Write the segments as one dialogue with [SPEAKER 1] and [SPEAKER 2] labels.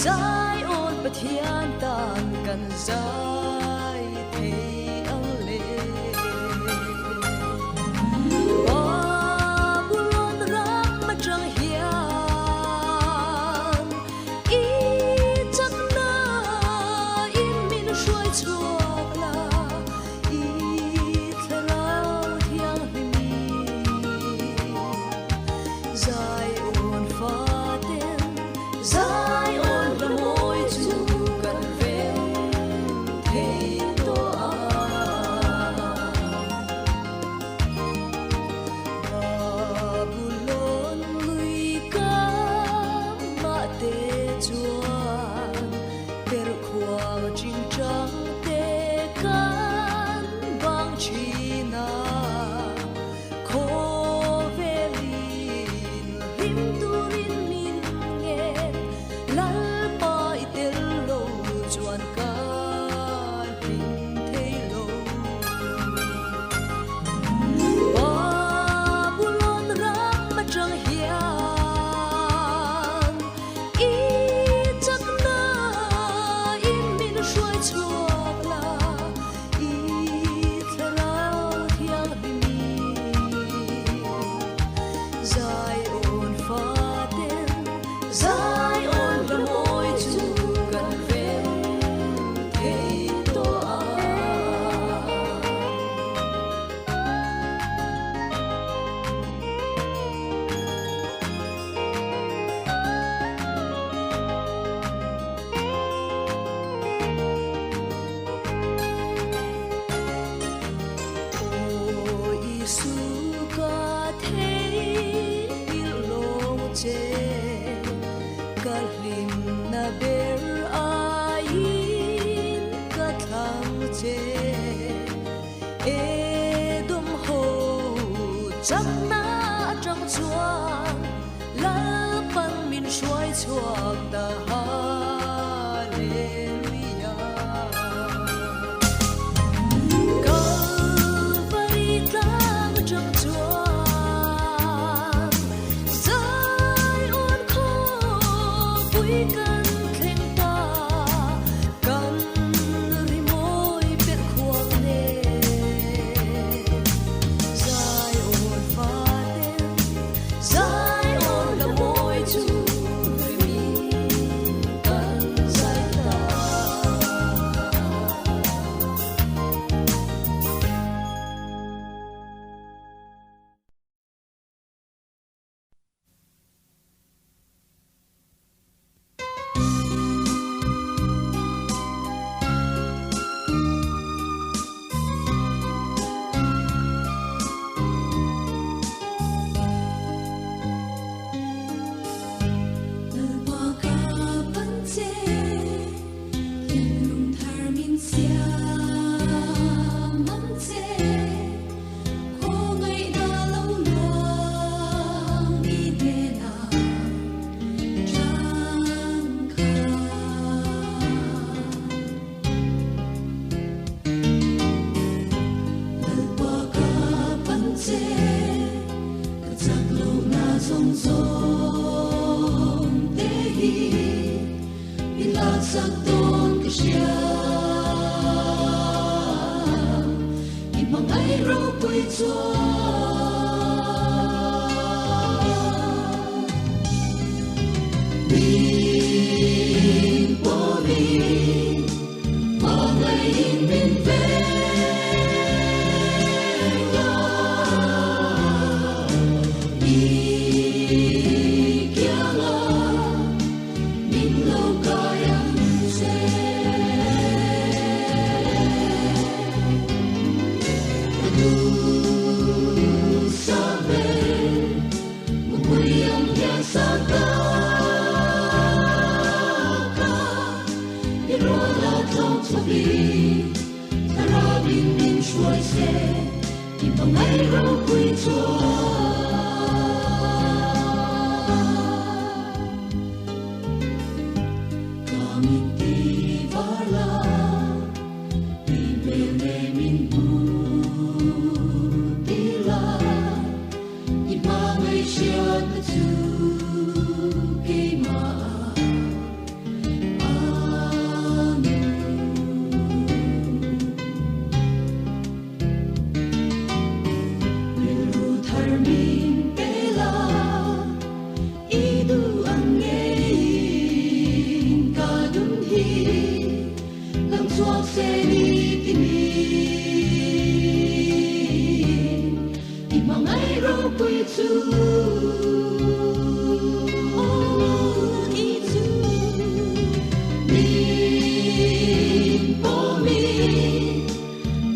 [SPEAKER 1] Zion Pathian tan kan zai thei ang le. Babulon ram atang hian i chakna in min hruai chhuak la, i thlarau thianghlim Zion faten Zion la mawi chu kan rem thei tawh a. Babulon lui ka mah te chuan perhkhuang chingchang te kan bang thin a. Khawvelin hlim turin min ngen, Lalpa i tel lo chuan ka hlim thei lo. Babulon ram atang hian i chakna in min hruai chhuak la. I thlarau thianghlim Zion faten Zion la mawi chu kan rem thei tawh a. Aw Isu ka theihnghilh lawng che, ka hlimna ber aiin ka thlang che. Edom ho chakna atang chuan Lalpan min hruai chhuak ta Hallelujah. Kalvari tlang atang chuan Zion khawpui kan thleng ta, kan rimawi perh khuang nen Zion faten Zion la mawi chu rimin kan zai ta.
[SPEAKER 2] Lalpa ka pan che, thinlung thar min siam ang che. Khawngaihna lo luang i hnenah changkha. Lalpa ka pan che, ka chak lohna zawng zawng te hi min laksak dawn ka hria. I hmangaih ropui chuan min pawmin hmangaihin min veng a. I kianga min lo kai ang che. Ka duh sa ve, mupui ang hian sa ta ka, i rual a tlawng chhuakin thlarau in min hruai se, i hmangaih ropui chuan. Ka mit ti var la, i hmel ne min hmu ti la, i hmangaih hriat na chu keimah. chu.
[SPEAKER 1] Aw Isu.
[SPEAKER 2] Min pawmin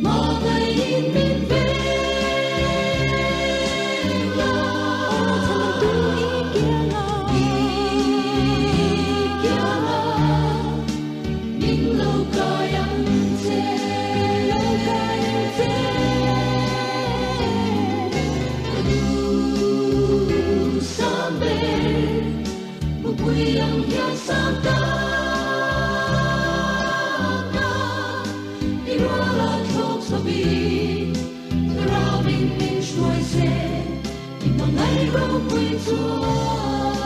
[SPEAKER 2] hmangaihin min veng la.
[SPEAKER 1] Aw chhandamtu i kiangah.
[SPEAKER 2] I kiangah min lo kai ang che.
[SPEAKER 1] Lo kai ang che.
[SPEAKER 2] Ka duh sam ber, mupui ang hian sam ta ka. I ruala thlawk chhovin, thlarauin min hruai se, i hmangaih ropui chuan.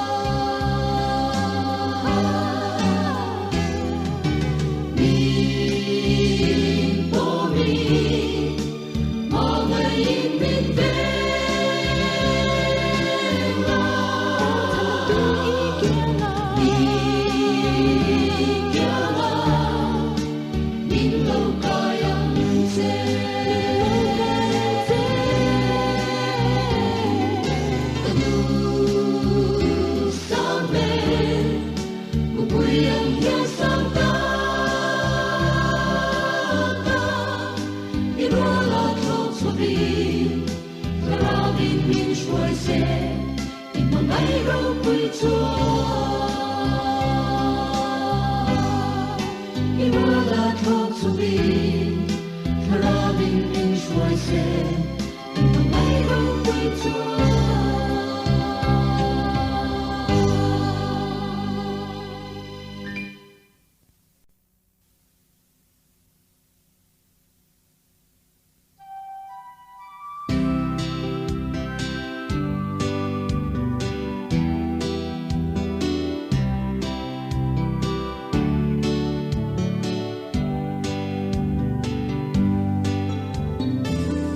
[SPEAKER 2] Min pawmin, hmangaihin min veng la.
[SPEAKER 1] Aw chhandamtu i kiangah.
[SPEAKER 2] I kiangah min lo kai ang che.
[SPEAKER 1] Min lo kai ang che.
[SPEAKER 2] Ka duh sam ber, mupui ang hian sam ta ka. I ruala thlawk chhovin, thlarauin min hruai se, i hmangaih ropui chuan. I ruala thlawk chhovin, thlarauin min hruai se, i hmangaih ropui chuan.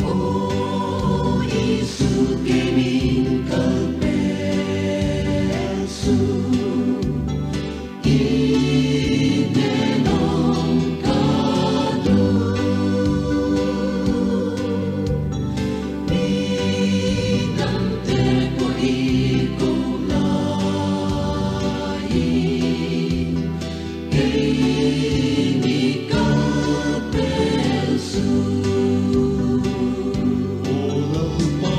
[SPEAKER 2] Aw Isu ke min kal pel suh, i hnenom ka duh. Mi dangte pawh i ko laiin, kei mi kal pel suh.
[SPEAKER 3] Aw Lalpa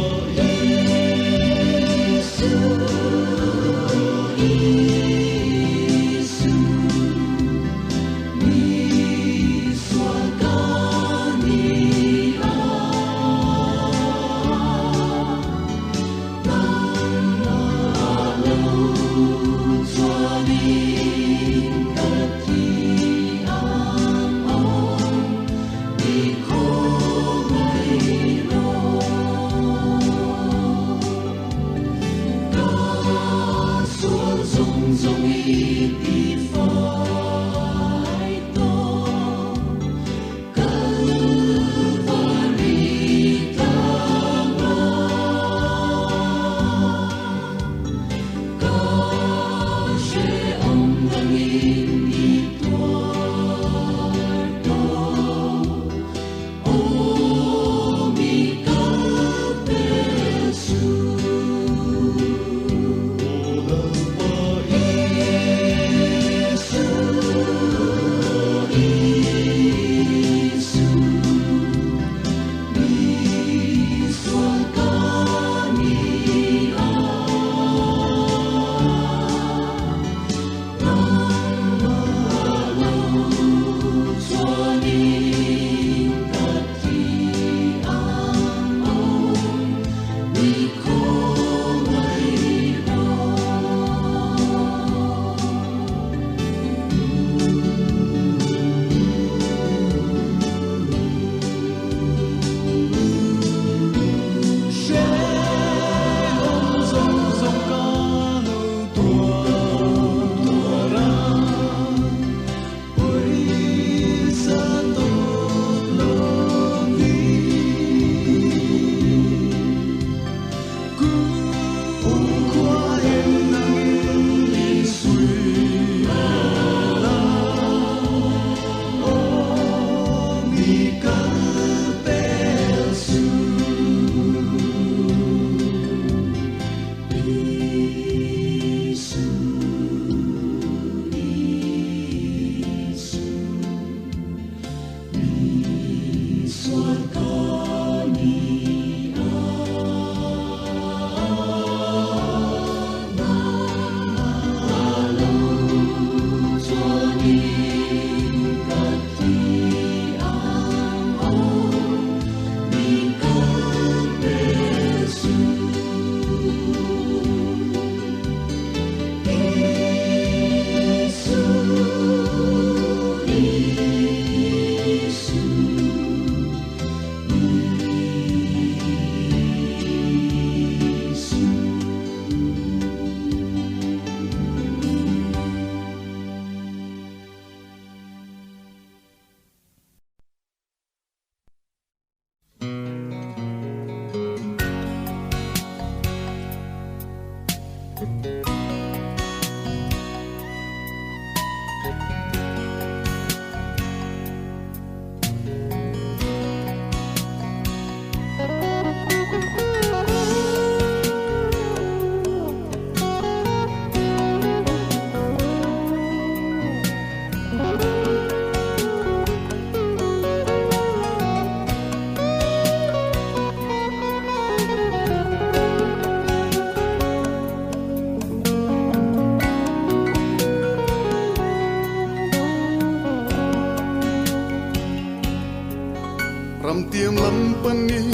[SPEAKER 3] Tiam lam panin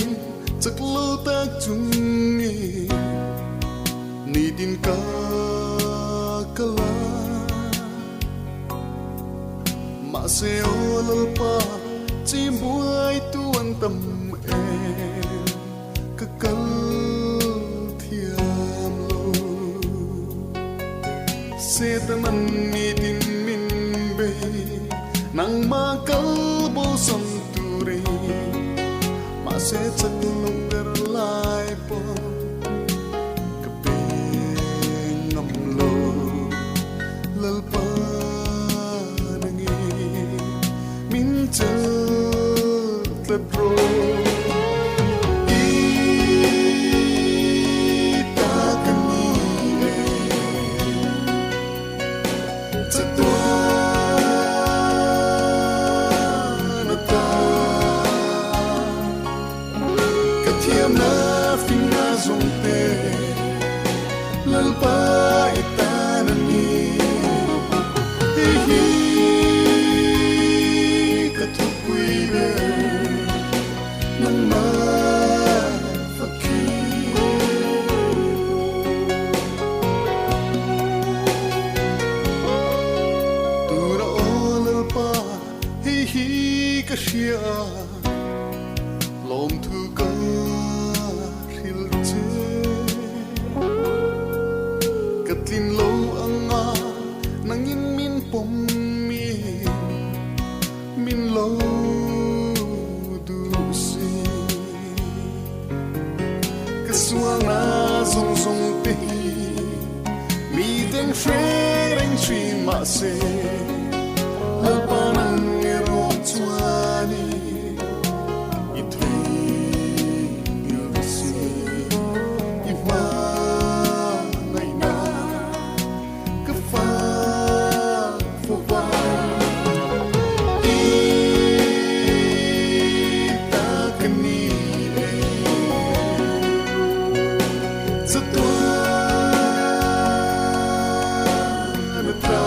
[SPEAKER 3] chak lo tak chungin nitin ka kal a. Mahse aw Lalpa chim buai tu an tam em ka kal thiam lo. Setanan nitin min bei nangmah kal bosan turin mahse chak loh ber lai pawh ka pe ngam lo Lalpa nangin min chal tlat rawh. I ta ka ni e chatuan ata ka thiamna fingna zawng te Lalpa i tan a ni. Hei hi ka thupui ber nangmah fakhi. Tura aw Lalpa hei hi ka hria a, lawmthu ka hrilh che. Ka tlin lo anga nangin min pawm in min lo duh si. Ka sualna zawng zawng te hi miten hre reng thin mahse Lalpa nang erawh chuanin i theihngilh si. I hmangaihna ka fak fo va. I ta ka ni e chatuan ata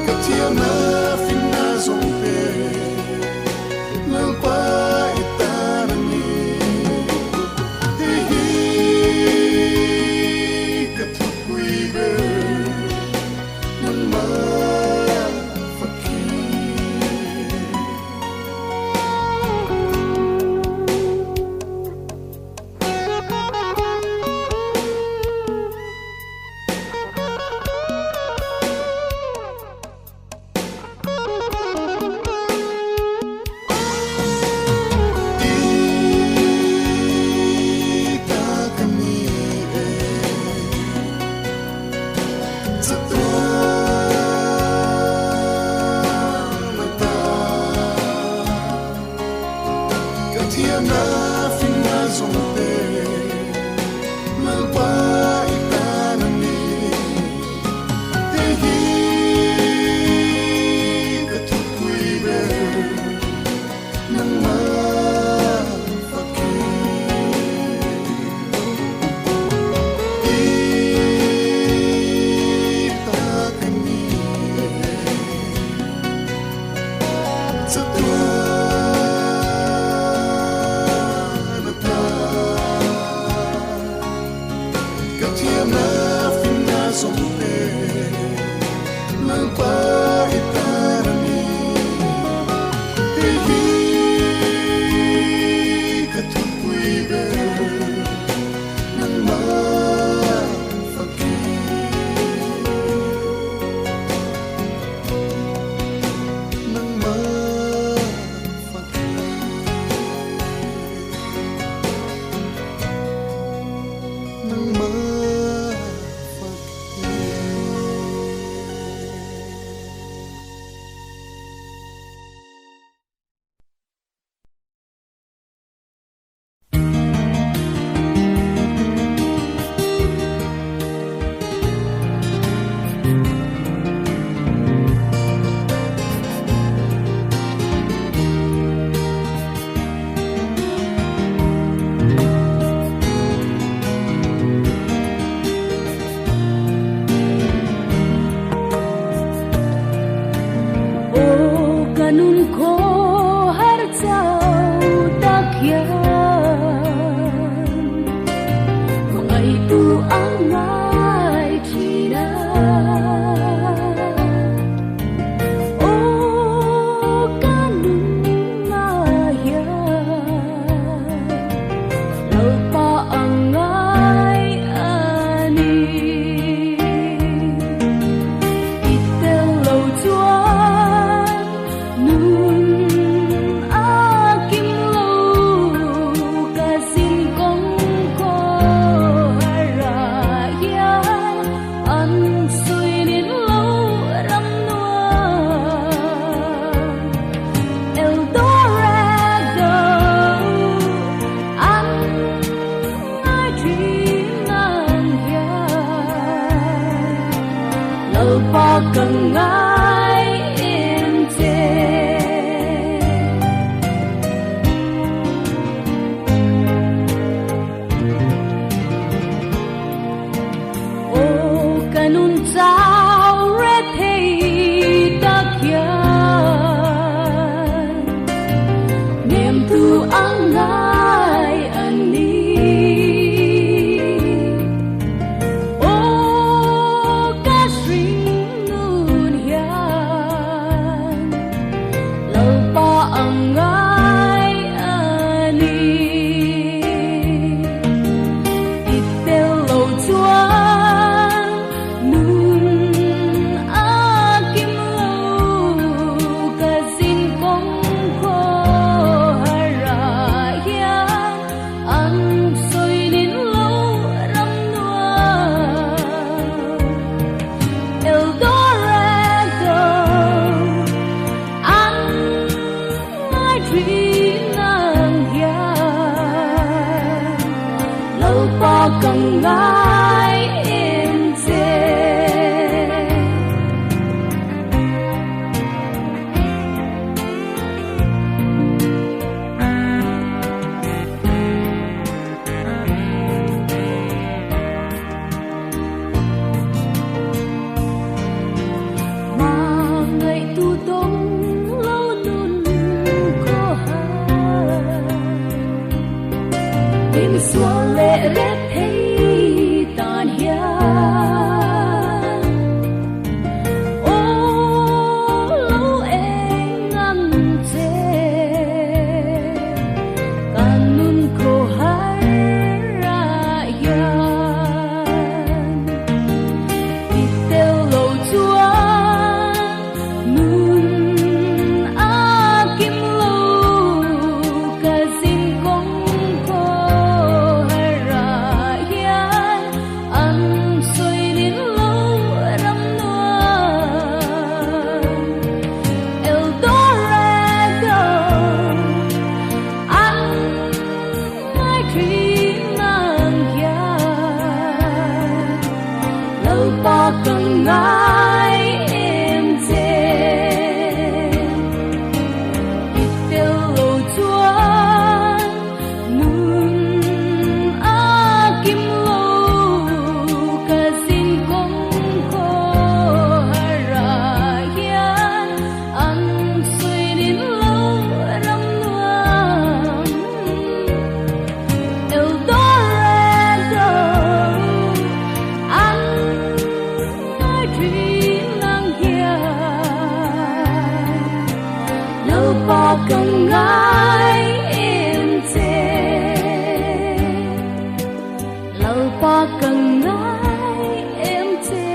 [SPEAKER 3] ka thiamna finna zawng te Lalpa i tan a ni. Hei hi ka thupui ber nangmah fakhi. I ta ka ni e chatuan ata ka thiamna finna zawng te Lalpa i tan a ni. Hei hi ka thupui ber nangmah fakhi. I ta ka ni e chatuan ata.
[SPEAKER 1] ka ngai em che. Hmangaihtu dawng lo nun khaw har. Min sual leh rep thei tan hian aw lo eng ang che. Kan nun khaw har ah hian i tel lo chuan nun a kim lo ka zin kawng khaw har ah hian an sawi nin lo ram nuam El Dorado an ngai thin ang hian Lalpa ka ngai em che. I tel lo chuan nun a kim lo ka zin kawng khaw har ah hian an sawi nin lo ram nuam El Dorado an ngai thin ang hian Lalpa ka ngai em che. Lalpa ka ngai em che.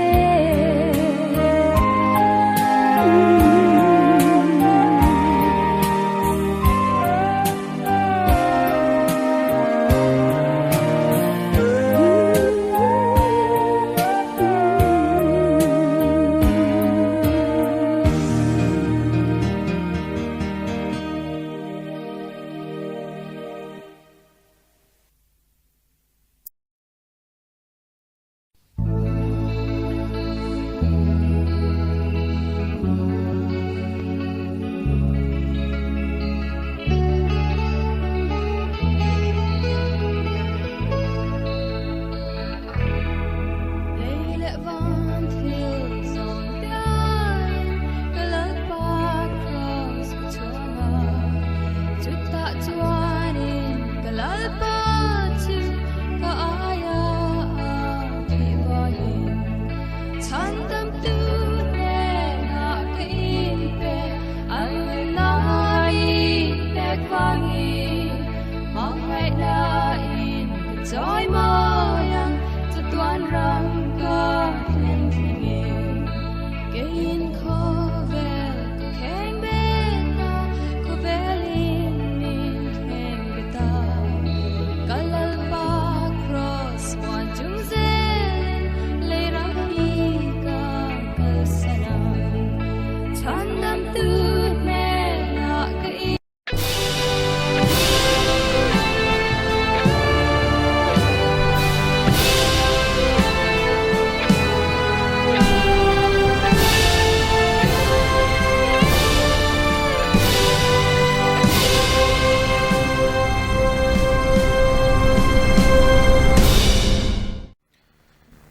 [SPEAKER 2] Lei leh van thil zawng te aiin ka Lalpa Kraws ka chhuang a, chutah chuanin ka Lalpa chu ka aia a thih vangin chhan tam tu hnenah ka inpe an nunnain pek vangin hmangaihnain ka chawi mawi ang chatuan ram ka thlen thlengin keiin khawvel ka kheng bet a, khawvelin min kheng bet a. Ka Lalpa Kraws muan chung zelin lei ram hi ka kalsan ang. Chhandamtu hnenah ka in.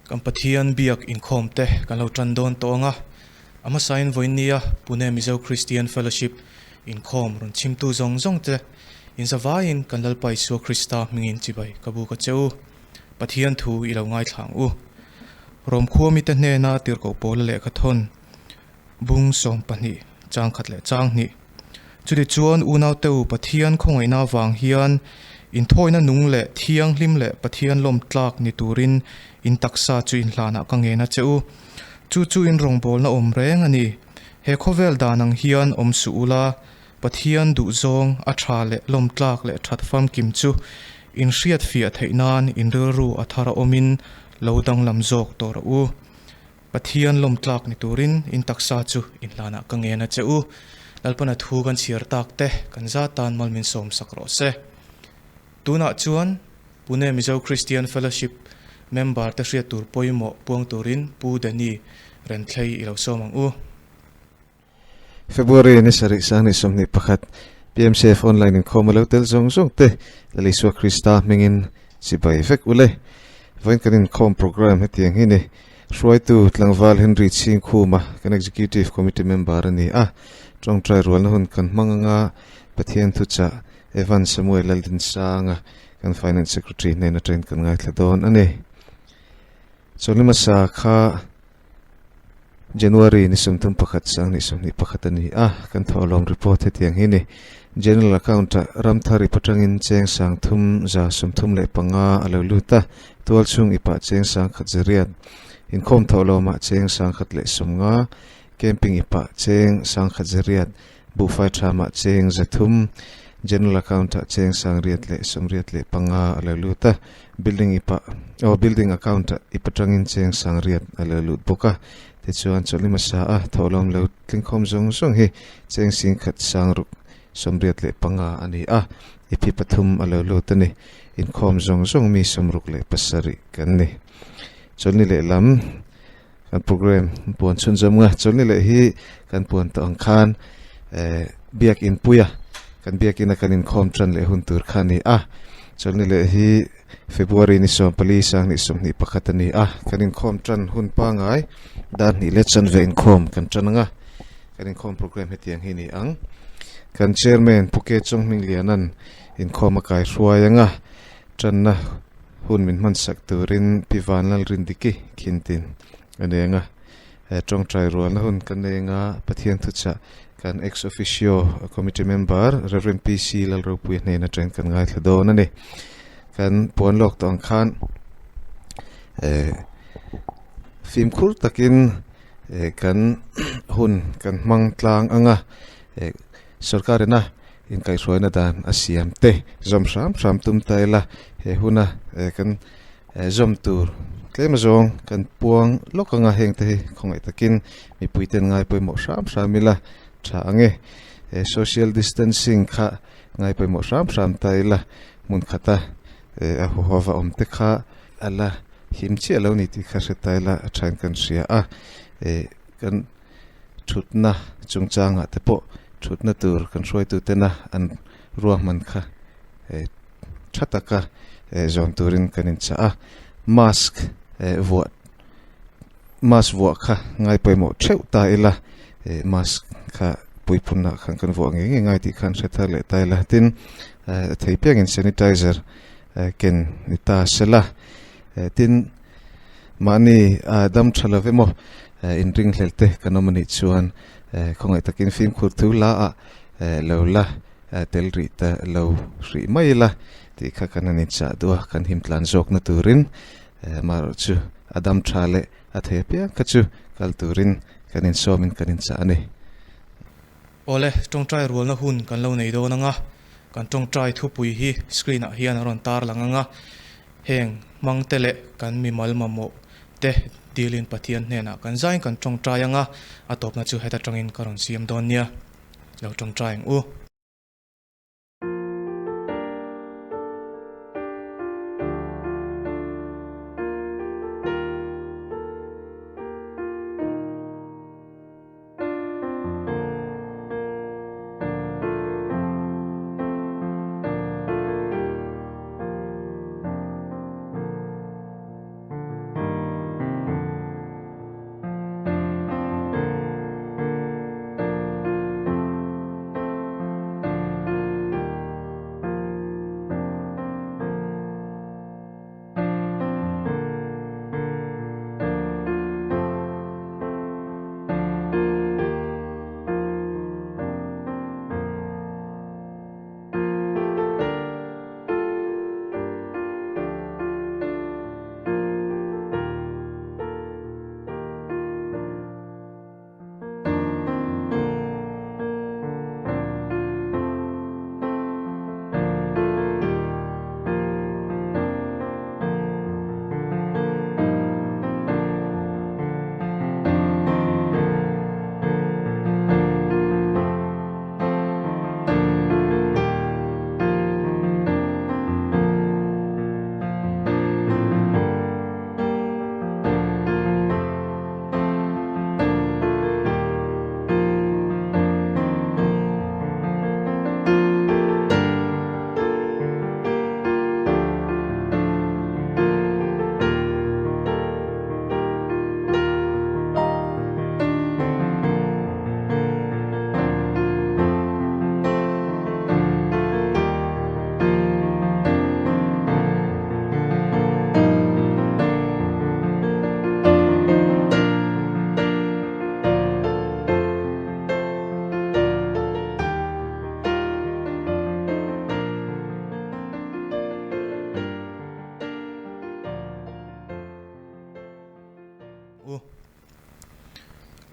[SPEAKER 4] Kan Pathian biak inkhawm te kan lo tan dawn tawh ang a, a hmasain vawiinnia Pune Mizo Christian Fellowship inkhawm rawn chhimtu zawng zawng te inzavaiin kan Lalpa Isua Krista hmingin chibai ka buk a che u. Pathian thu i lo ngaithla ang u. Rom khua mite hnena tirhkoh pawla lehkha thawn bung 12 chang khat leh chang hnih. Chuti chuan unaute u Pathian khawngaihna avang hian inthawina nung leh thianghlim leh Pathian lawm tlak ni turin in taksa chu inhlanah ka ngen a che u. Chu chu in rawngbawlna awm reng a ni. He khawvel dan ang hian awm suh ula, Pathian duhzawng a tha leh lawm tlak leh that famkim chu in hriat fiah theih nan in rilru a thar a awmin lo danglam zawk tawh rawh u. Pathian lawm tlak ni turin in taksa chu in hlanah ka ngen a che u. Lalpana thu kan chhiar tak te kan zat tan mal min sawm sak rawh se. Tunah chuan Pune Mizo Christian Fellowship. Member te hriat tur pawimawh puang turin Pu Danny Renthlei i lo sawm ang u.
[SPEAKER 5] February ni sarih sang ni 21 PMCF online inkhawm a lo tel zawng zawng te Lal Isua Krista hmingin chibai vek u le. Vawiin kan inkhawm programme hetiang hi ni. Hruaitu tlangval Henry Chhingkhuma kan Executive Committee member a ni a. Tawngtai rualna hun kan hmang anga Pathian thuchah Evan Samuel Laldinsanga kan Finance Secretary hnen atangin kan ngaithla dawn a ni. Chawlhni hmasa kha January ni 31 sang ni 21 a ni a, kan thawhlawm report hetiang hi ni. General Account ah Ramthar ip atangin cheng sang thum za 35 a lo lut a, tualchhung ipah cheng sang khat zariat, inkhawm thawhlawmah cheng sang khat leh 50, camping ipah cheng sang khat zariat, Buhfai thamah cheng 300, General Account ah cheng 685 a lo lut a, Building ipah aw Building Account ah ip atangin cheng 800 a lo lut bawk a. Tichuan chawlhni hmasa a thawhlawm lo tlingkhawm zawng zawng hi cheng 1665 a ni a, ip hi pathum a lo lut a ni. Inkhawm zawng zawng mi 67 kan ni. Chawlhni lehlam. Kan program puan chhunzawm nga chawlhni leh hi kan puan tawh ang khan eh biakin puia kan biakin a kan inkhawm tan leh hun tur kha a ni a chawlhni leh hi February ni 14 sang ni 21 a ni a kan inkhawm tan hun pangai dar hnih leh chanve inkhawm kan tan anga kan inkhawm program hetiang hi a ni ang kan chairman Pu Ke Chawnghmingliana'n inkhawm a kai hruai anga tanna Hun min hmansak turin Pi Vanlal Rindiki Khintin a nei ang a, he tawngtai rualna hun kan nei ang a, Pathian thuchah kan ex officio committee member Rev. PC Lalropuia hnen atangin kan ngaithla dawn a ni. Kan puan lawk tawh ang khan eh fimkhur takin eh kan hun kan hmang tlang ang a, eh sorkar ina Inkaihhruaina dan a siam te zawm hram hram tum ta ila he huna kan zawm tur tlem azawng kan puang lawk anga heng te hi khawngaih takin mipui ten ngai pawimawh hram hram ila tha ang e. Social distancing kha ngai pawimawh hram hram ta ila hmun khata a huhova awm te kha a la him chiah lo ni tih kha hre ta ila a thain kan hria a kan thutna chungchangah te pawh thutna tur kan hruaitu tena an ruahman kha eh tha taka eh zawn turin kan inchah a mask eh vuah mask vuah kha ngai pawimawh theuh ta ila eh mask kha puiphunah khan kan vuah ngei ngei ngai tih khan hre thar leh ta ila tin eh thei piangin sanitizer eh ken ni ta sela eh tin. Mahni dam tha lo emaw inringhlel te kan awm anih chuan khawngaih takin fimkhur thu la ah lo la tel rih ta lo hrih mai ila tih kha kan han inchah duh a, kan him tlan zawkna turin amaherawh chu a dam tha leh a thei apiang kha chu kal turin kan insawmin kan inchah a ni.
[SPEAKER 4] Awle, tawngtai rualna hun kan lo nei dawn anga, kan tawngtai thupui hi screen ah hian a rawn tar lang anga, Heng hmangte leh kan mimal mamawh te dilin Pathian hnenah kan zain kan tawngtai anga, a tawpna chu heta tangin ka rawn siam dawn nia. Lo tawngtai ang u.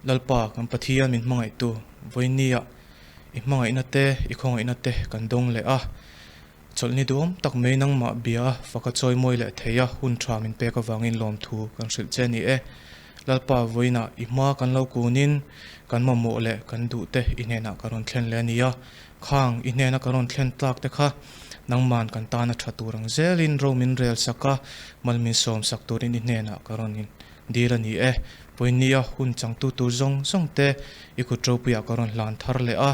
[SPEAKER 4] Lalpa kan Pathian min hmangaihtu vawinia i hmangaihna te, i khawngaihna te kan dawng leh a. Chawlhni duhawm tak mai nangmah bia a faka chawi mawi leh thei a hun tha min pek avangin lawmthu kan hrilh che a ni e. Lalpa vawiinah i hma kan lo kunin kan mamawh leh kan duh te i hnenah ka rawn thlen leh a ni a. Khang i hnena ka rawn thlen tlak te kha nangman kan tana tha tur ang zelin ro min rel sak a, mal min sawm sak turin i hnenah ka rawn in dil a ni e. Vawiinnia hun changtu tur zawng zawng te i kut ropuiah ka rawn hlan thar leh a.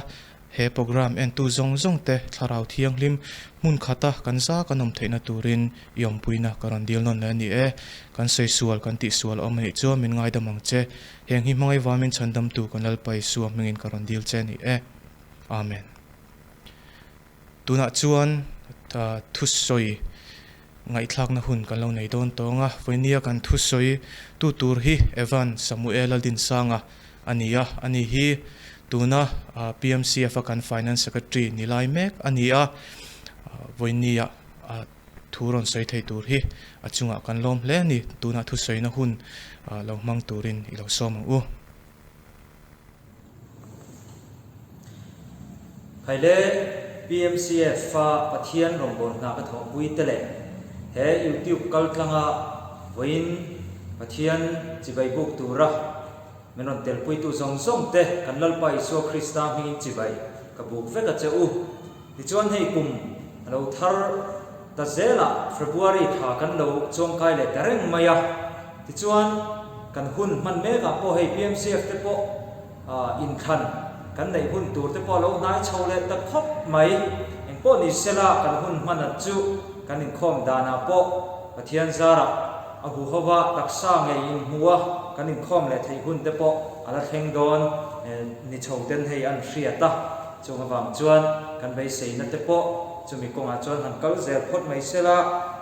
[SPEAKER 4] He programme entu zawng zawng te Thlarau Thianghlim hmun khata kan za kan awm theihna turin i awmpuina ka rawn dil nawn leh a ni e. Kan sawi sual, kan tih sual a awm a nih chuan min ngaidam ang che. Heng hi hmangaih vamin chhandamtu kan Lalpa Isua hmingin ka rawn dil che a ni e. Amen. Tunah chuan thusawi ngaihthlakna hun kan lo nei dawn tawng a, vawinia kan thusawi tu tur hi Evan Samuel Laldinsanga a ni a, ani hi tuna PMCF a kan Finance Secretary ni lai mek a ni a, vawinia thu rawn sawi thei tur hi a chungah kan lawm hle a ni, tuna thusawina hun lo hmang turin i lo sawm ang u.
[SPEAKER 6] Haile PMCF a Pathian rawngbâwl hna ka thawhpui te leh he YouTube kal tlanga vawiin Pathian chibai buk tura min rawn telpuitu zawng zawng te kan Lalpa Isua Krista hmingin chibai ka buk vek a che u. Tichuan hei kum a lo thar ta zelah February thla kan lo chuangkai leh ta reng mai a. Tichuan, kan hun hman mekah pawh hei PMCF te pawh inthlan kan neih hun tur te pawh a lo hnai chho leh ta khawp mai. Engpawh ni sela kan hun hman at chu kan inkhawm danah pawh Pathian zarah a huhova taksa ngei inhmua kan inkhawm leh theih hun te pawh a la thleng dawn ni chho ten hei an hriat a. Chung avang chuan kan beiseina te pawh chumi kawngah chuan han kal zel phawt mai sela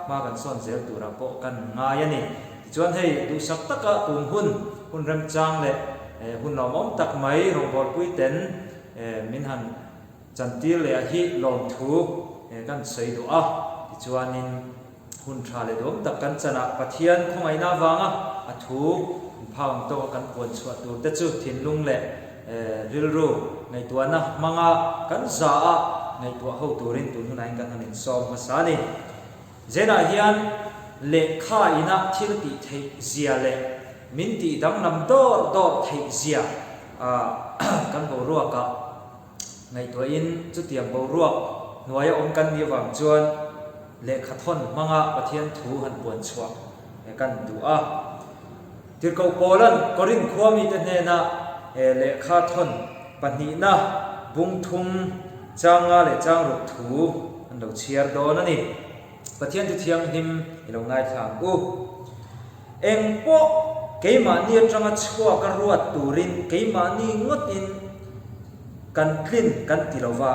[SPEAKER 6] hma kan sawn zel turah pawh kan ngai a ni. Tichuan hei duhsak taka tun hun, hun remchang leh hun lawmawm tak mai rawngbawlpui ten min han chantir leh a hi lawmthu kan sawi duh a. Tichuanin hun tha leh duhawm tak kan chanah Pathian khawngaihna avanga a thu inphak ang tawka kan puan chhuah tur te chu thinlung leh rilru ngaihtuahna hmanga kan za a ngaihtuah ho turin tun hunah hian kan han insawm hmasa a ni. Zenah hian lehkha ina thil tih theih zia leh min tih danglam dawr dawr theih zia kan boruakah Ngaihtuahin chutiang boruak hnuaia awm kan nih avang chuan lehkha thawn hmanga Pathian thu han puan chhuah kan duh a. Tirhkoh Paula'n Korinth khua mite hnena lehkha thawn pahnihna bung thum changa leh changruk thu an lo chhiar dawn a ni. Pathian thu thianghlim i lo ngaithla ang u. Eng pawh keimahni atanga chhuak a ruat turin keimahni ngawtin kan tlin kan ti lo va,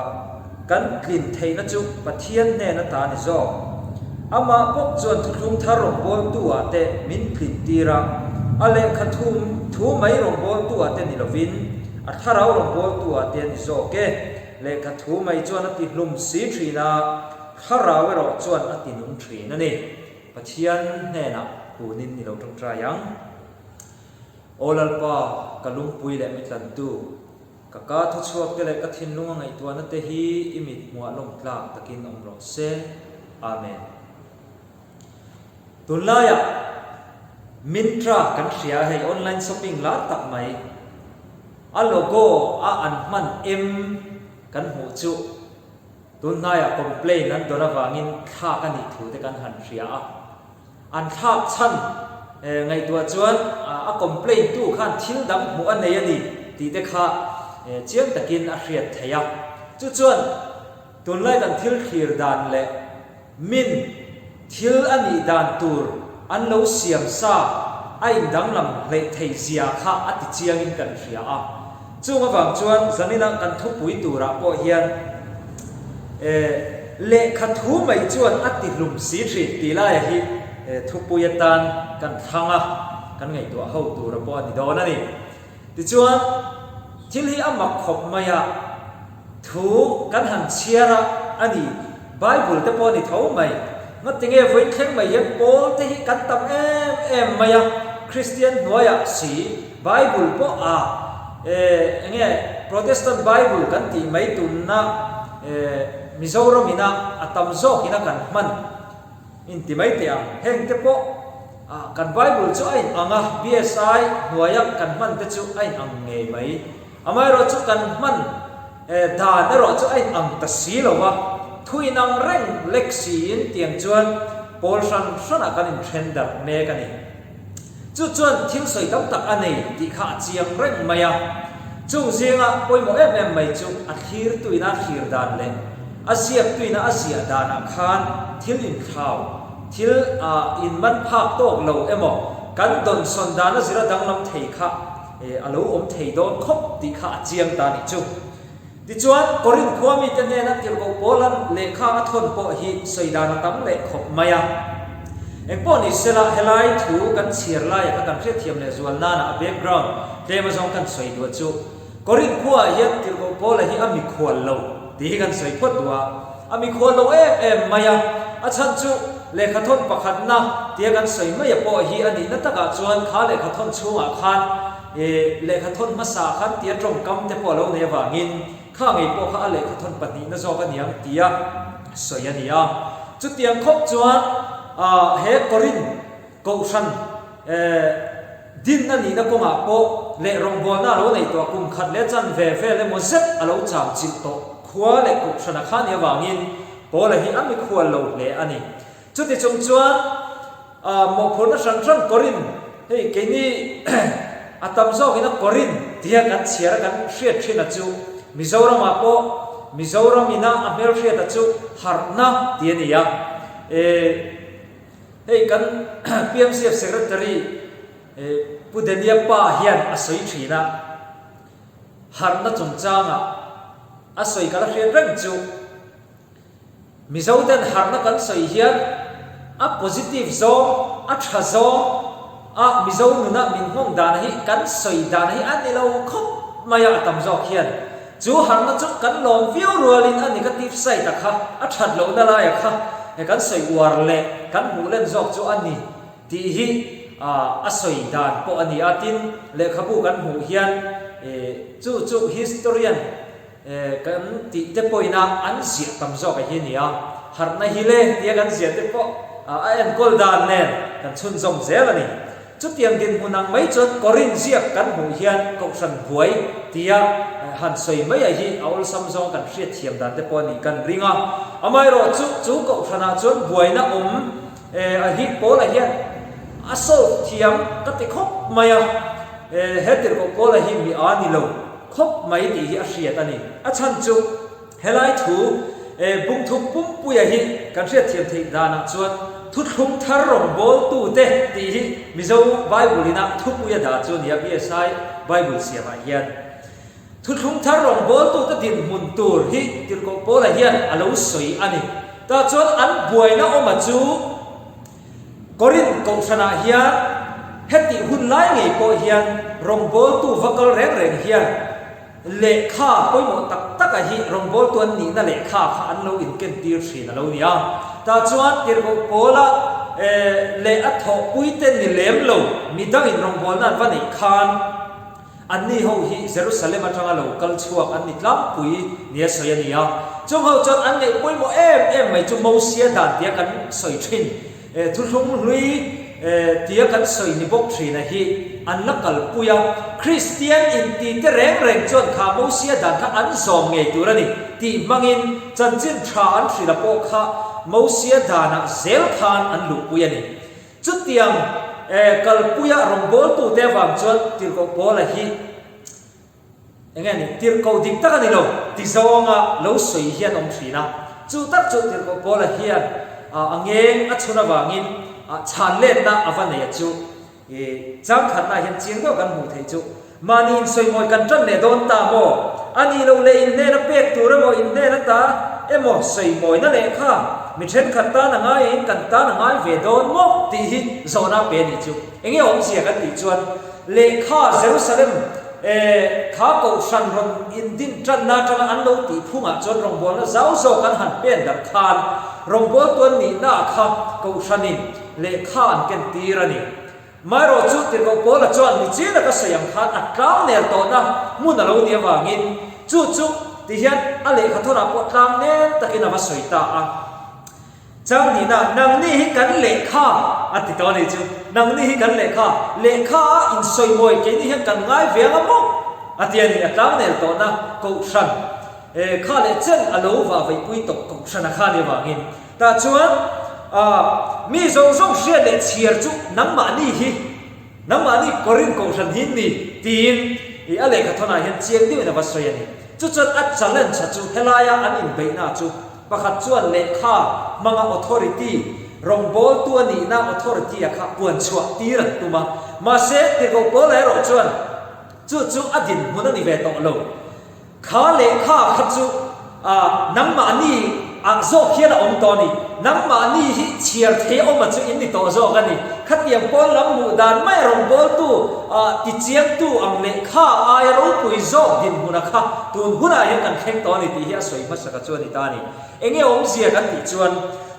[SPEAKER 6] kan tlin theihna chu Pathian hnen ata a ni zawk. Amah bawk chuan thuthlung thar rawngbawltu ah te min tlin tir a, a lehkha thu thu mai rawngbawltu ah te ni lovin a thlarau rawngbawltu ah te a ni zawk e. Lehkha thu mai chuan a ti hlum si thin a, thlarau erawh chuan a ti nung thin a ni. Pathian hnenah kunin i lo tawngtai ang. Aw Lalpa, ka lungpui leh mi tlantu, ka ka thuchhuak te leh ka thinlung a ngaihtuahna te hi i mit hmuah lawm tlak takin awm rawh se. Amen. Tunlaiah Myntra kan hria hei online shopping lar tak mai a logo a an hman em kan hmuh chu Tun hnaiah complaint an dawn avangin thlak a nih thu te kan han hria a, an thlak chhan ngaihtuah chuan a complaint tu khan thil dang hmuh a nei a ni tih te kha chiang takin a hriat theih a. Chu chuan tunlai kan thil thlir dan leh Min, thil a nih dan tur an lo siam sa a indanglam hleih thei zia kha a ti chiangin kan hria a. Chung avang chuan zanina kan thupui turah pawh hian lehkha thu mai chuan a ti hlum si thin tih laia hi thupui atan kan thlang a, kan ngaihtuah ho tura pawh a ni dawn a ni. Tichuan, thil hi a mak khawp mai a, thu kan han chhiar a, a ni, Bible te pawh a ni tho mai. Ngatinge vawiin thleng mai hian Paul te hi kan tam em em mai a, Kristian hnuaiah si, Bible pawh a. Eng nge Protestant Bible kan tih mai tumna Mizoram ina a tam zawk ina kan hman inti mai teh ang. Heng te pawh kan Bible chu a in ang a, BSI hnuaia kan hman te chu a in ang ngei mai. Amaherawh chu kan hman dan erawh chu a in ang ta si lo va, thu in ang reng lek siin tiang chuan pawl hran hranah kan inthen darh mek a ni. Chu chuan thil sawi tam tak a nei tih kha a chiang reng mai a. Chung zinga pawimawh em em mai chu a thlirtuina a thlir dan leh a ziaktuina a ziah danah khan thil inthlau, thil inman phak tawk lo emaw kan dawnsawn dan a zira danglam thei kha a lo awm thei dawn khawp tih kha a chiang ta nih chu. Tichuan, Korinth khua mite hnena tirhkoh Paula'n lehkha a thawn pawh hi sawi dan a tam leh khawp mai a. Engpawh ni sela, helai thu kan chhiar laia kha kan hriatthiam leh zual nana a background tlem azawng kan sawi duah chu, Korinth khuaah hian tirhkoh Paula hi a mikhual lo tih hi kan sawi phawt duh a. A mikhual lo em em mai a, a chhan chu lehkhathawn pakhatna tia kan sawi maia pawh hi a nihna takah chuan kha lehkhathawn chhungah khan E, lehkhathawn hmasa khan tia tawngkam te pawh a lo nei avangin kha ngei pawh kha a lehkhathawn pahnihna zawk a niang tia sawi a ni a. Chutiang khawp chuan ah he Korinth kohhran e din a nihna kawngah pawh leh rawngbawlna a lo neih tawh a kum khat leh chan ve vel emaw zet a lo cham chilh tawh khua leh kohhran a kha nih avangin Paula hi a mikhual lo hle a ni. Chuti chung chuan mawhphurhna hran hran Korin, hei keini a tam zawkin a Korin tia kan chhiar a kan hriat thin a chu Mizoramah pawh Mizoram ina a hmelhriat a chu harhna ti a ni a. E hei kan PMCF Secretary Pu Daniel Pa hian a sawi thin a, harhna chungchangah a sawi ka la hriat reng chu. Mizoten harhna kan sawi hian a positive zawng, a tha zawng a Mizo nuna min nghawng dan hi kan sawi dan hi a ni lo khawp mai a, a tam zawk hian chu harhna chu kan lawm viau rualin a negative side a kha, a that lohna laia kha kan sawi uar leh kan hmuh len zawk chu a ni tih hi a sawi dan pawh a ni a. Tin, lehkhabu kan hmuh hian chu chu historian Kan tih te pawhin a an ziah tam zawk a hi a ni a, harhna hi le tia kan ziah te pawh a enkawl dan nen kan chhunzawm zel a ni. Chutiang dinhmun ang mai chuan Korinth ziak kan hmuh hian Kohhran buai tia han sawi mai a hi a awlsam zawng kan hriatthiam dan te pawh a nih kan ring a. Amaherawh chu chu Kohhranah chuan buaina awm a hi Paula hian a solve thiam ka ti khawp mai a, he tirhkoh Paula hi mi a ni lo. Khawp mai tih hi a hriat a ni. A chhan chu helai thu bungthum pumpuia hi kan hriatthiam theih danah chuan thuthlung thar rawngbawltute tih hi Mizo Bible ina thupuia dah chu a ni a, BSI Bible siamah hian thuthlung thar rawngbawltute dinhmun tur hi Tirhkoh Paula hian a lo sawi a ni. Tah chuan an buaina awma chu. Korinth kohhranah hian hetih hun lai ngei pawh hian rawngbawltu va kal reng reng hian lehkha pawimawh tak taka hi rawngbawltu an nihna lehkha kha an lo inkentir thin a lo ni a. Tah chuan tirhkoh Paula leh a thawhpuite ni lem lo midangin rawngbawlna an va neih khan, Anni ho hi Jerusalem atanga lo kal chhuak an ni tlangpui nia sawi a ni a. Chung ho chuan an ngaih pawimawh em em mai chu Mosia dan tia kan sawi thin, thuthlung hlui tia kan sawi ni bawk thin a hi an la kalpui a. Kristian inti te reng reng chuan kha Mosia dan kha an zawm ngei tur a ni tih hmangin chanchin tha an hrilh a pawh kha Mosia danah zel khan an luhpui a ni. Chutiang kalpuia rawngbawltute avang chuan Tirhkoh Paula hi eng nge ni, tirhkoh dik tak a ni lo ti zawnga lo sawi hian awm thin a. Chu tak chu Tirhkoh Paula hian a ngeng a chhun avangin chhan letna a va nei a chu. Chang khatnaah hian chiang deuh kan hmuh theih chu mahni insawimawi kan tan leh dawn ta maw? A nih loh leh inhnena pek tur emaw inhnena ta emaw sawimawina lehkha mi thenkhat tan a ngaiin kan tan a ngai ve dawn maw tih hi zawhna pe a nih chu. Enge awmzia kan tih chuan lehkha Jerusalem kha kohhran rawn indin tanna atanga an lo tih phungah chuan rawngbawlna zau zawk an han pen darh khan rawngbawltu an nihna kha kohhranin Lehkha an ken tir a ni. Marawh chu Tirhkoh Paula chuan nichin a ka sawi ang khan a tlangnel tawhna hmun a lo nih avangin chu chu ti hian a lehkha thawnah pawh tlangnel takin a va sawi ta a. Chang nihna, Nangni hi kan lehkha a ti tawh a nih chu. Nangni hi kan lehkha, lehkha a insawimawi keini hian kan ngai ve ang a maw? a ti a ni. A tlangnel tawhna Kohhran kha leh chen a lo vahveihpui tawh Kohhran a kha nih avangin Tah chuan, Aaa, mi zawng zawng hriat leh chhiar chu nangmahni hi, nangmahni Korinth kohhran hi ni, tiin i a lehkha thawnah hian chiang deuhin a va sawi a ni. Chu chuan a challenge chu helaia an inbeihna chu pakhat chuan lehkha hmanga authority, rawngbawltu a nihna authority a kha puan chhuah tir an tum a. Mahse, Tirhkoh Paula erawh chuan chu chu a dinhmun a ni ve tawh lo. Kha lehkha kha chu nangmahni ah zawk hian a awm tawh a ni. Nangmahni hi chhiar thei awma chu in ni tawh zawk a ni. Khatiang pawn lam hmuh dan mai a rawngbawltu tichiangtu ang lehkha aia ropui zawk dinhmuna kha tun hunah hian kan thleng tawh a ni tih hi a sawi hmasaka chu a ni ta a ni. Enge awmzia kan tih chuan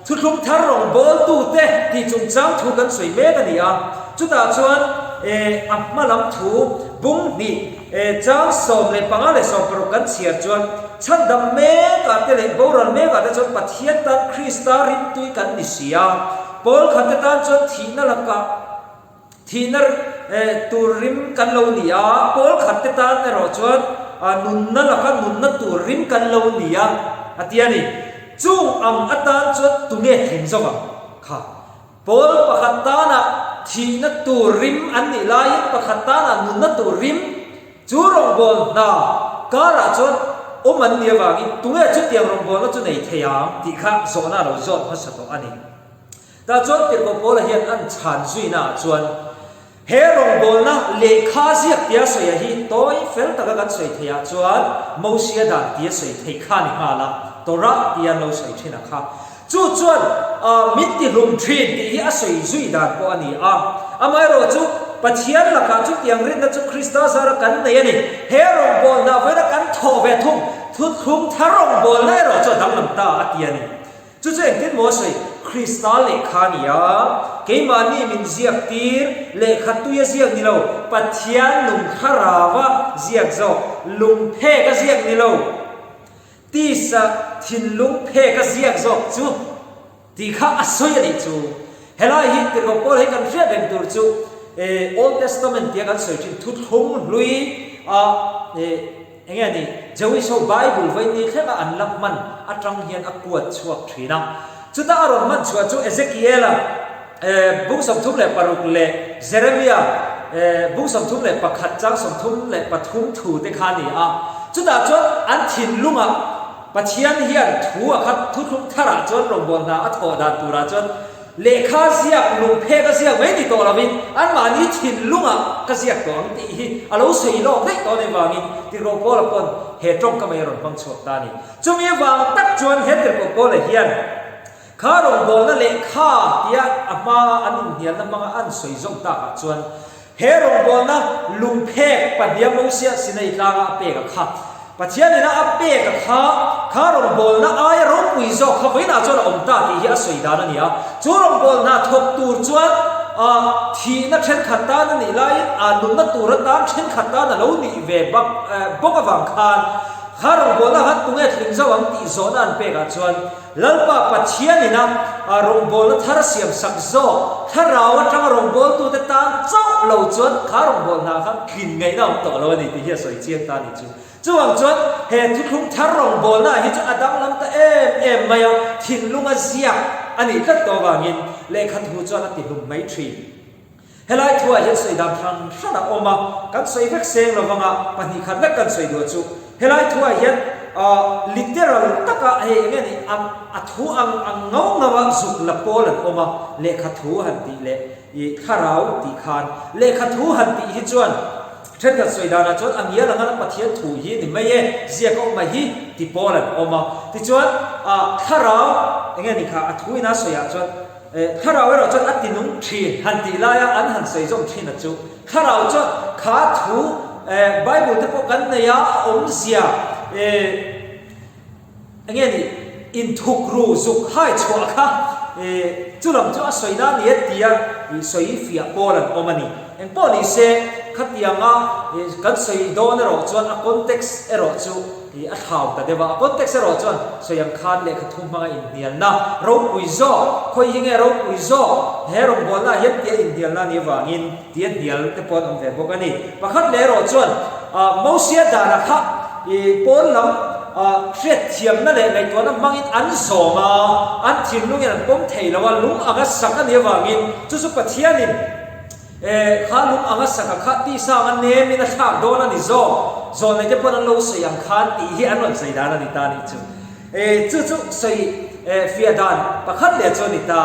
[SPEAKER 6] Thuthlung thar rawngbawltute tih chungchang thu kan sawi mek a ni a, chutah chuan a hma lam thu bung hnih chang 15 leh 16 kan chhiar chuan chhandam mekah te leh boral mekah te chuan Pathian tan Krista rimtui kan ni si a, Paul khat te tan chuan thihna lakah Thihna tur rim kan lo ni a, pawl khat te tan erawh chuan nunna laka nunna tur rim kan lo ni a, a ti a ni. Chung ang atan chuan tunge tling zawk ang? Kha. Pawl pakhat tana thihna tur rim an nih laiin pakhat tana nunna tur rim chu rawngbâwl hna karah chuan awm an nih avangin tunge chutiang rawngbâwlna chu nei thei ang tih kha zawhna a lo zawt hmasa tawh a ni. Tah chuan Tirhkoh Paula hian an chhan zuinaah chuan he rawngbawlna lehkha ziak tia sawi a hi tawi fel taka kan sawi theihah chuan Mosia dan tia sawi theih kha a ni nghal a, Torah tia an lo sawi thin a kha. Chu chuan min tihlum thin tih hi a sawi zui dan pawh a ni a. Amaherawhchu, Pathian lakah chutiang rinna chu Krista zara kan nei a ni. He rawngbawlna vawiina kan thawh ve thung, thuthlung thar rawngbawlna erawh chu a danglam ta a ti a ni. Chu chu engtin maw a sawi? Krista lehkha a ni a, keimahni min ziak tir, lehkha tui a ziak ni lo, Pathian lung thlarau a ziak zawk, lung phek a ziak ni lo, tisa thinlung phek a ziak zawk chu tih kha a sawi a nih chu. Helai hi Tirhkoh Paul hei kan hriat reng tur chu Old Testament tia kan sawi thin thuthlung hlui a Enge a nih? Jewish ho Bible vaini thlenga an la hman atang hian a kuat chhuak thin a. Chuta a rawn hman chhuah chu Ezekiela bung 36 leh Jeremia bung 31 chang 33 thu te kha a ni a. Chutah chuan an thinlungah Pathian hian thu a khat thuthlung tharah chuan rawngbâwl hna a thawh dan turah chuan Lehkha ziak, lungphek a ziak mai ni tawh lovin anmahni thinlungah ka ziak tawh ang tih hi a lo sawi lawk daih tawh a nih vangin Tirhkoh Paula pawn he tawngka mai a rawn hmang chhuak ta a ni. Chumi vang tak chuan he Tirhkoh Paula hian kha rawngbawlna lehkha tia a hmaa an inhnialna hmanga an sawi zawm takah chuan He rawngbawlna lungphek pahniha Mosia Sinai tlanga a pek a kha. Pathian ina a pek a kha, kha rawngbawlna aia ropui zawk kha vawiinah chuan a awm ta tih hi a sawi dan a ni a. Chu rawngbawlna thawk tur chuan a thihna thenkhat tan a nih laiin a nunna tur atan thenkhat tan a lo nih ve bak bawk avang khan kha rawngbawlna khan tunge tling zo ang tih zawhna an pekah chuan Lalpa Pathian ina rawngbawlna thar siam sak zawk, thlarau atanga rawngbawltute tan chauh lo chuan kha rawngbawlna kha tlin ngaihna a awm tawh lo a ni tih hi a sawi chiang ta a ni chu. Chuvang chuan he thuthlung thar rawngbawlna hi chu a danglam ta em em mai a, thinlunga ziak a nih tlat tawh avangin lehkha thu chuan a tihlum mai thin. Helai thuah hian sawi dan hran hran a awm a, kan sawi vek seng lo vanga pahnih khat vek kan sawi duh chu. Helai thuah hian literal taka hei eng nge ni a thu ang ang ngau ngau a zuk la pawl an awm a, lehkha thu han tih leh i thlarau tih khan lehkha thu han tih hi chuan thenkhat sawi danah chuan a ngial anga Pathian thu hi ni mai e, ziak a awm mai hi ti pawl an awm a. Tichuan thlarau eng nge ni kha a thu ina sawiah chuan Thlarau erawh chuan a tinung thin han tih laia an han sawi zawm thin a chu. Thlarau chuan kha thu Bible te pawh kan nei a, a awmzia enge ni inthuk ru zuk hai chhuah kha chu lam chu a sawi na a ni e tia. ih sawi fiah pawl an awm a ni. Engpawh ni se, khatianga ih kan sawi dawn erawh chuan a context erawh chu ih a thlau ta deuh a. A context erawh chuan sawi ang khan lehkha thu hmanga inhnialna ropui zawk, khawi hi nge ropui zawk, he rawngbawlna ah hian tia inhnialna a nih avangin tia hnial te pawh an awm ve bawk a ni. Pakhat leh erawh chuan ah Mosia dana kha ih pawn lam ah hriatthiamna leh ngaihtuahna hmangin an zawm a, an thinlungin an pawm thei lo a, lung anga sak a nih avangin chu chu Pathianin eh kha lung anga sak a kha tisa anga nemin a thlak dawn a ni zawk, zawlnei te pawn an lo sawi ang khan tih hi an rawn sawi dan a ni ta a nih chu. Eh chu chu sawi eh fiah dan pakhat leh chu a ni ta.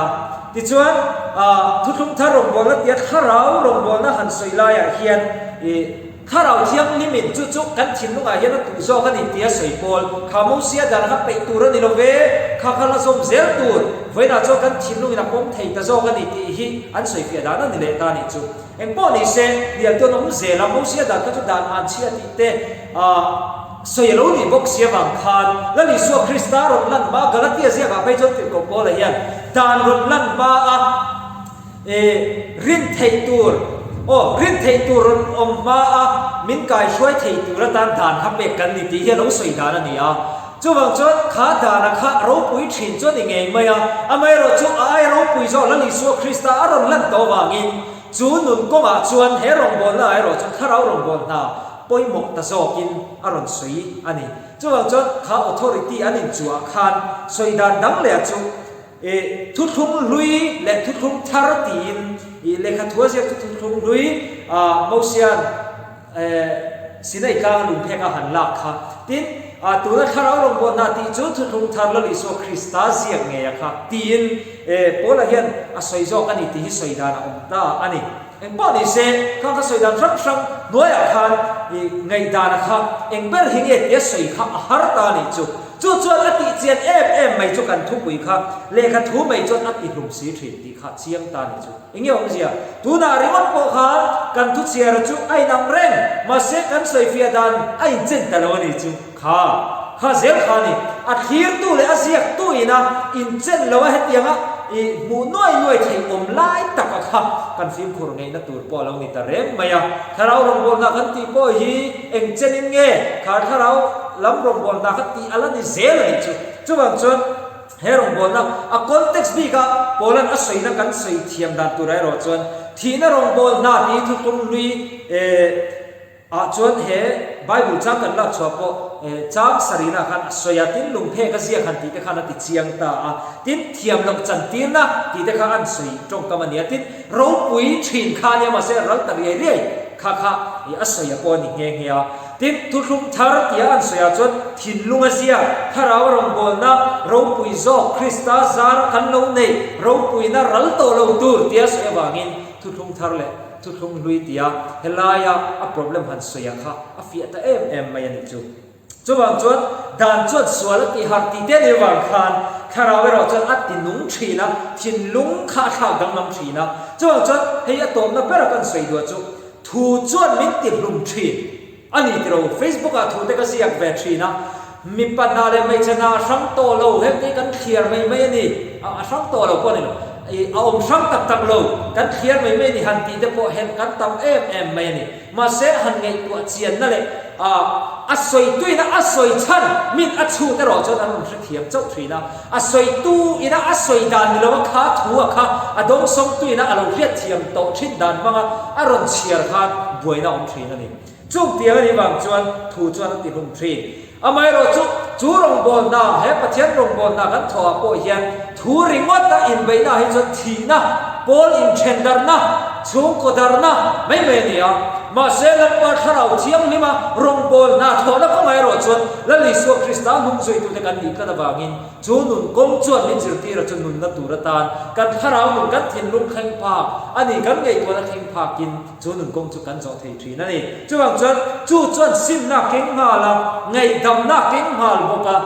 [SPEAKER 6] Tichuan ah thuthlung thar rawngbawlna tia thlarau rawngbawlna han sawi laiah hian ih thlarau thianghlimin chu chu kan thinlungah hian a tuh zawk a ni tia sawi pawl kha Mosia dan kha peih tur a ni lo ve, kha kha la zawm zel tur vawiinah chuan kan thinlungin a pawm thei ta zawk a ni tih hi an sawi fiah dan a ni leh ta a nih chu. Engpawh ni se, hnial chu an awm zel a, Mosia dan kha chu dan an chhia tih te ah sawi a lo nih bawk si avang khan Lal Isua Krista rawn lan hma Galatia ziakah phei chuan tirhkoh Paula hian dan rawn lan hma a eh rin theih tur aw rin theih tur rawn awm hma a min kaihruai thei tur atan dan kha pek kan ni tih hi a lo sawi dan a ni a. Chuvang chuan kha dana kha ropui thin chu a ni ngei mai a, amaherawhchu a ai ropui zawk Lal Isua Krista a rawn lan tawh avangin chu nun kawngah chuan he rawngbawlna ah erawh chuan thlarau rawngbawlhna pawimawh ta zawkin a rawn sawi a ni. Chuvang chuan kha authority an inchuah khan sawi dan dang leh chu ih thuthlung hlui leh thuthlung thar tiin ih lehkha thu a ziak chu thuthlung hlui ah Mosian Sinai tlanga lungphek a han lak kha. Tin, tuna thlarau rawngbawlhna tih chu thuthlung thar Lal Isua Krista ziak ngei a kha tiin Paula hian a sawi zawk a ni tih hi sawi dan a awm ta a ni. Engpawh ni se, khang kha sawi dan hrang hrang hnuaiah khan ngaihdan a kha eng ber hi nge tia sawi kha a har ta a nih chu. Chu chuan a tih chian em em mai chu kan thupui kha lehkha thu mai chuan a ti hlum si thin tih kha chiang ta a nih chu. Enge awmzia? Tunah ringawt pawh khan kan thuchhiara chu a inang reng, mahse kan sawifiah dan a inchen ta lo a ni chu. Kha, kha zel kha a ni. A thlirtu leh a ziaktu ina inchen lo a hetianga i hmuh nuai nuai theih awm lai taka kha kan fimkhur ngeihna tur pawh a lo ni ta reng mai a. Thlarau rawngbawlhna kan tih pawh hi eng chenin nge kha thlarau lam rawngbawlhna kha tih a la ni zel a nih chu. Chuvang chuan. He rawngbawlna a context bika Paula'n a sawina kan sawi thiam dan turah erawh chuan thihna rawngbawlhna tih hi thuthlung hlui ah chuan he Bible chang kan lak chhuah pawh chang sarihna khan a sawi a, tin lungphek a ziak han tih te khan a ti chiang ta a, tin thiam loh chantirna tih te kha an sawi tawngkam a ni a, tin ropui thin kha a nia mahse ral ta riai riai kha kha a sawi a pawh a ni nghe nghe a. Tin, thuthlung thar tia an sawiah chuan thinlung a ziak, thlarau rawngbawlna ropui zawk Krista zara kan lo neih ropuina ral tawh lo tur tia sawi avangin thuthlung thar leh thuthlung hlui tia helaia a problem han sawiah kha a fiah ta em em mai a nih chu. Chuvang chuan dan chuan sual a tih harh tih te nih avang khan thlarau erawh chuan a ti nung thin a, thinlung kha a thlak danglam thin a. Chuvang chuan hei a tawpna bera kan sawi duah chu Thu chuan min ti hlum thin a ni tiro. Facebook ah thu te ka ziak ve thin a, mipa hna leh hmeichhe hna a hrang tawh lo, heng te hi kan thliar mai mai a ni, a hrang tawh lo pawh a ni lo, ih a awm hrang tak tak lo, kan thliar mai mai a ni han tih te pawh hian kan tam em em mai a ni. Mahse han ngaihtuah chianna leh ah a sawituina a sawi chhan min a chhut erawh chuan an rawn hrethiam chauh thin a. A sawitu ina a sawi dan ni lo a kha thu a kha a dawngsawngtu ina a lo hriatthiam tawh thin dan hmanga a rawn chhiar khan buaina a awm thin a ni. Chung tiang a nih vang chuan thu chuan a ti hlum thin. Amaherawhchu chu rawngbawlna, he Pathian rawngbawlna kan thawhah pawh hian thu ringawt a inbeihna hi chuan thihna, pawl inthendarhna, chhungkaw darhna mai mai a ni a. Mahse Lalpa Thlarau Thianghlima rawngbawlna thawhna kawngah erawh chuan Lal Isua Krista hnungzuitute kan nih tlat avangin chu nun kawng chuan min zirtir a chu nunna tur atan kan thlarau nun kan thinlung thleng phak a ni, kan ngaihtuahna thleng phakin chu nun kawng chu kan zawh thei thin a ni. Chuvang chuan chu chuan simna a keng nghal a, ngaihdamna a keng nghal bawk a.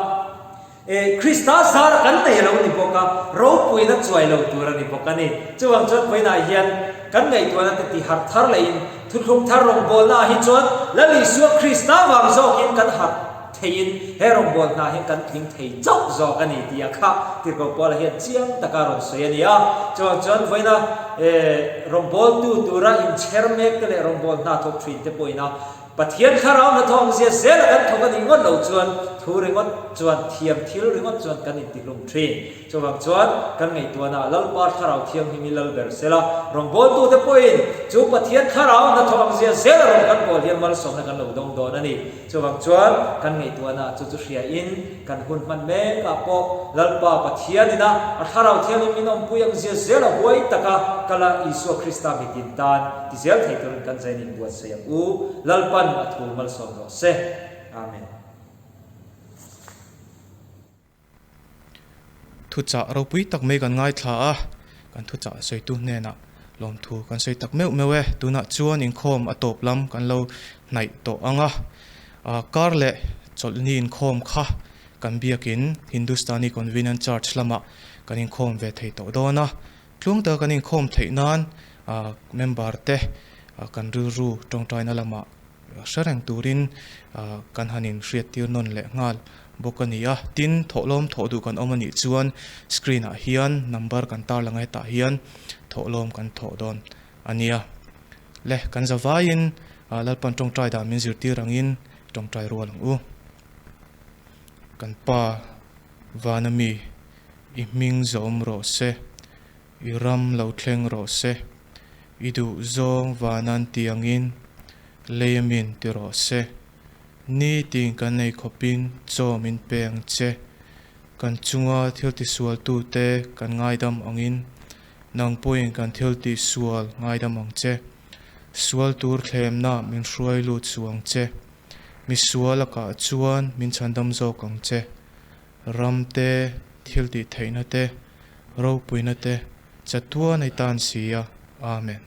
[SPEAKER 6] E, Krista zara kan nei a lo ni bawk a, ropuina chuai lo tur a ni bawk a ni. Chuvang chuan vawiinah hian kan ngaihtuahna te ti harh thar leiin thuthlung thar rawngbawlnaah hi chuan Lal Isua Krista vang zawkin kan harh. theiin he rawngbâwl hna hian kan tling thei chauh zâwk a ni tih a kha Tirhkoh Paula hian chiang taka rawn sawi a ni a. Chuvang chuan vawiina rawngbâwltu tura inchher mêkte leh rawngbâwl hna thawk ṭhinte pawhin a Pathian thlarau hnathawh awmzia zela kan thawk a nih ngawt lo chuan thu ringawt chuan thiam thil ringawt chuan kan intihlum thin. Chuvang chuan kan ngaihtuahna Lalpa thlarau thianghlim hi lal ber sela, rawngbawltute pawhin chu Pathian thlarau hnathawh awmzia zela rawn kan bawl hian malsawmna kan lo dawng dawn a ni. Chuvang chuan kan ngaihtuahna chu chu hriain kan hun hman mekah pawh Lalpa Pathian ina a thlarau thianghlim min awmpui awmzia zela huai taka kala Isua Krista mitin tan ti zel thei turin kan zain inbuatsaih ang u. Lalpan a thu malsawm rawh se. Amen.
[SPEAKER 4] Thuchah ropui tak mai kan ngaithla a, kan thuchah sawitu hnenah lawmthu kan sawi tak meuh meuh e. Tunah chuan inkhawm a tawp lam kan lo hnaih tawh ang a, kar leh chawlhni inkhawm kha kan biakin Hindustani Convenant Church lamah kan inkhawm ve thei tawh dawn a. Tluang taka kan inkhawm theih nan member te kan rilru tawngtaina lamah hre reng turin kan han inhriattir nawn leh nghal bawk a ni a. Tin, thawhlawm thawh duh kan awm a nih chuan screen ah hian number kan tarlang a, hetah hian thawhlawm kan thawh dawn a nia. Le, kan zavaiin Lalpan tawngtai dan min zirtir angin tawngtai rual ang u. Kan pa vana mi I hming zawm rawh se, i ram lo thleng rawh se, i duh zawng vanan tiangin lei a min ti rawh se. Ni tin kan nei khawpin chaw min pe ang che. Kan chunga thil tisualtute kan ngaidam angin nang pawhin kan thil tihsual ngaidam ang che. Sual tur thlemna min hruai lut suh ang che. Misual a kah chuan min chhandam zawk ang che. Ram te, thil tih theihna te, ropuina te chatuan ei tan si a. Amen.